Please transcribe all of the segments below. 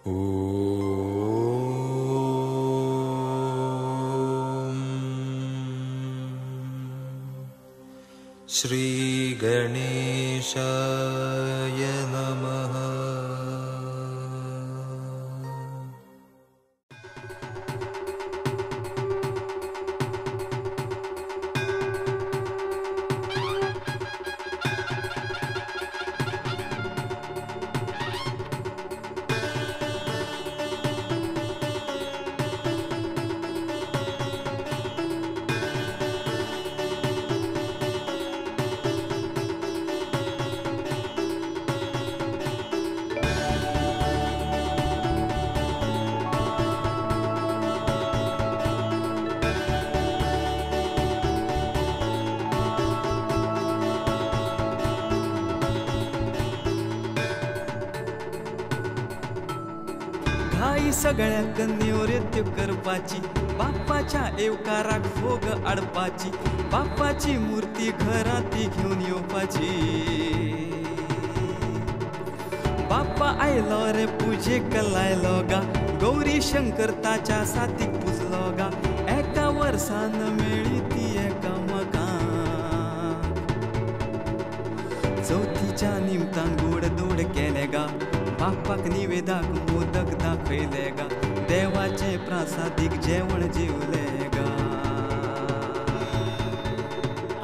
ॐ श्री गणेशाय नमः। घाई सगळ्याक निवृत्त करपाची, बाप्पाच्या येवकाराक फोग हाडपाची, बाप्पाची मूर्ती घरांत घेवन येवपाची। बाप्पा आयलो रे पुजेक लायलो गा, गौरी शंकर ताच्या साथीक पुजलो गा, एका वर्सान मेळ्ळी ती एकामेकांक। चवथीच्या निमतान गोड दोड केले गा, बाप्पाक निवेदाक मोदक दाखयले गा, देवाचे प्रासादीक जेवण जेवले गा।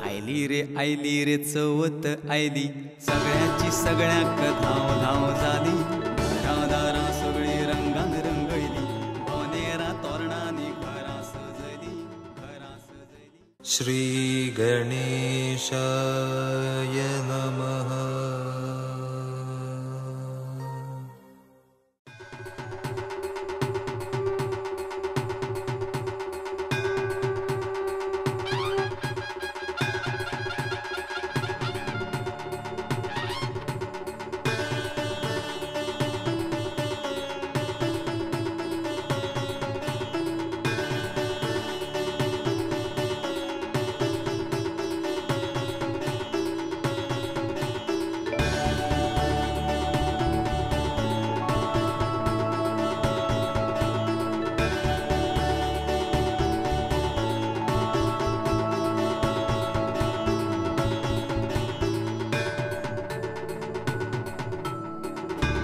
आयली रे आयली रे चवथ आयली, सगळ्याची सगळ्यांक धांव धांव जाली, घरां दारां सगळीं रंगान रंगयली, बोनेरां तोरणांनी घरां सजयली, घरां सजयली। श्री गणेशाय नमः।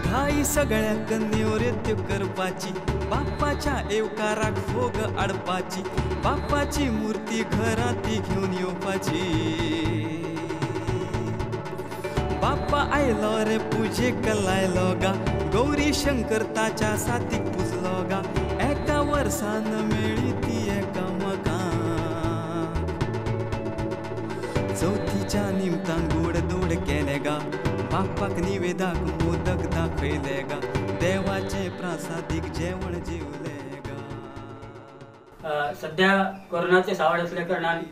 घाई सगळ्याक निवृत्त करपाची, बाप्पाच्या येवकाराक फोग हाडपाची, बाप्पाची मूर्ती घरांत घेवन येवपाची। बाप्पा आयलो रे पुजेक लायलो गा, गौरी शंकर ताच्या साथीक पुजलो गा, एका वर्सान मेळ्ळी ती एकामेकांक। चवथीच्या निमतान गोड दोड केले गा, बाप्पाक निवेदाक मोदक दाखयले गा, देवाचे प्रासादीक जेवण जेवले गा। सध्या कोरोनाचे सावड असल्या कारणान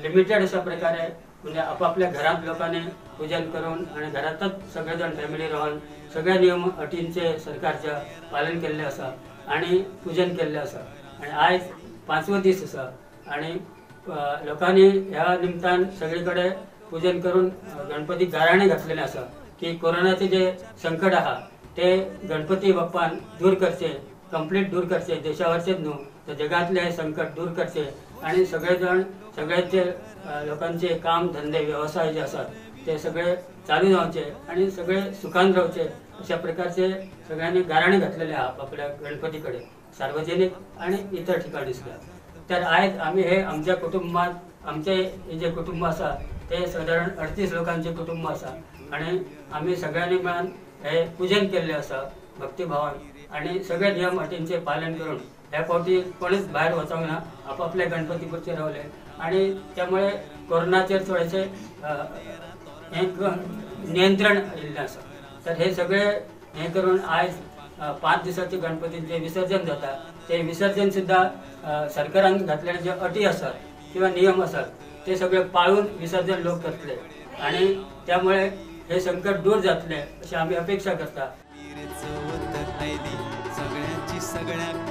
लिमिटेड अशा प्रकारे म्हणजे आपापल्या घरात लोकांनी पूजन करून आणि घरातच सगळेजण फॅमिली रावन सगळ्या नियम अटींचे सरकारच्या पालन केल्ले आसा आणि पूजन केल्ले आसा। आणि आयज पांचवो दीस आसा आणि लोकांनी ह्या निमतान सगळीकडे पूजन करून गणपती गाराणे घातलेले आसा की कोरोनाचे जे संकट आहा ते गणपती बाप्पान दूर करचे, कंप्लीट दूर करचे, देशावरचेच न्हू तर जगातले हे संकट दूर करचे आणि सगळेजण सगळ्यांचे लोकांचे काम धंदे व्यवसाय जे आसात ते सगळे चालू जावचे आणि सगळे सुखान रावचे अशा प्रकारचे सगळ्यांनी गाराणे घातलेले आहा आपल्या गणपती कडेन सार्वजनिक आणि इतर ठिकाणी सुद्धा। तर आयज आमी हे आमच्या कुटुंबात आमचे हे जे कुटुंब आसा ते सादारण 38 लोकांचे कुटुंब आसा आणि आमी सगळ्यांनी मेळून हे पूजन केल्ले आसा भक्तिभावान आणि सगळे नियम अटींचे पालन करून। ह्या फावटी कोणीच भायर वचोंक ना, आपापल्या गणपती पुरते रावले आणि त्यामुळे कोरोनाचेर थोडेशे हे नियंत्रण येयल्लें आसा। तर हे सगळे हे करून आयज 5 दिसाचे गणपतींचे विसर्जन जाता, ते विसर्जन सुद्धा सरकारान घातलेले जे अटी आसात किंवा नियम आसात ते सगळे पाळून विसर्जन लोक करतले आणि त्यामुळे हे संकट दूर जातले अशी आमी अपेक्षा करता। चवथ आयली सगळ्यांची सगळ्यांक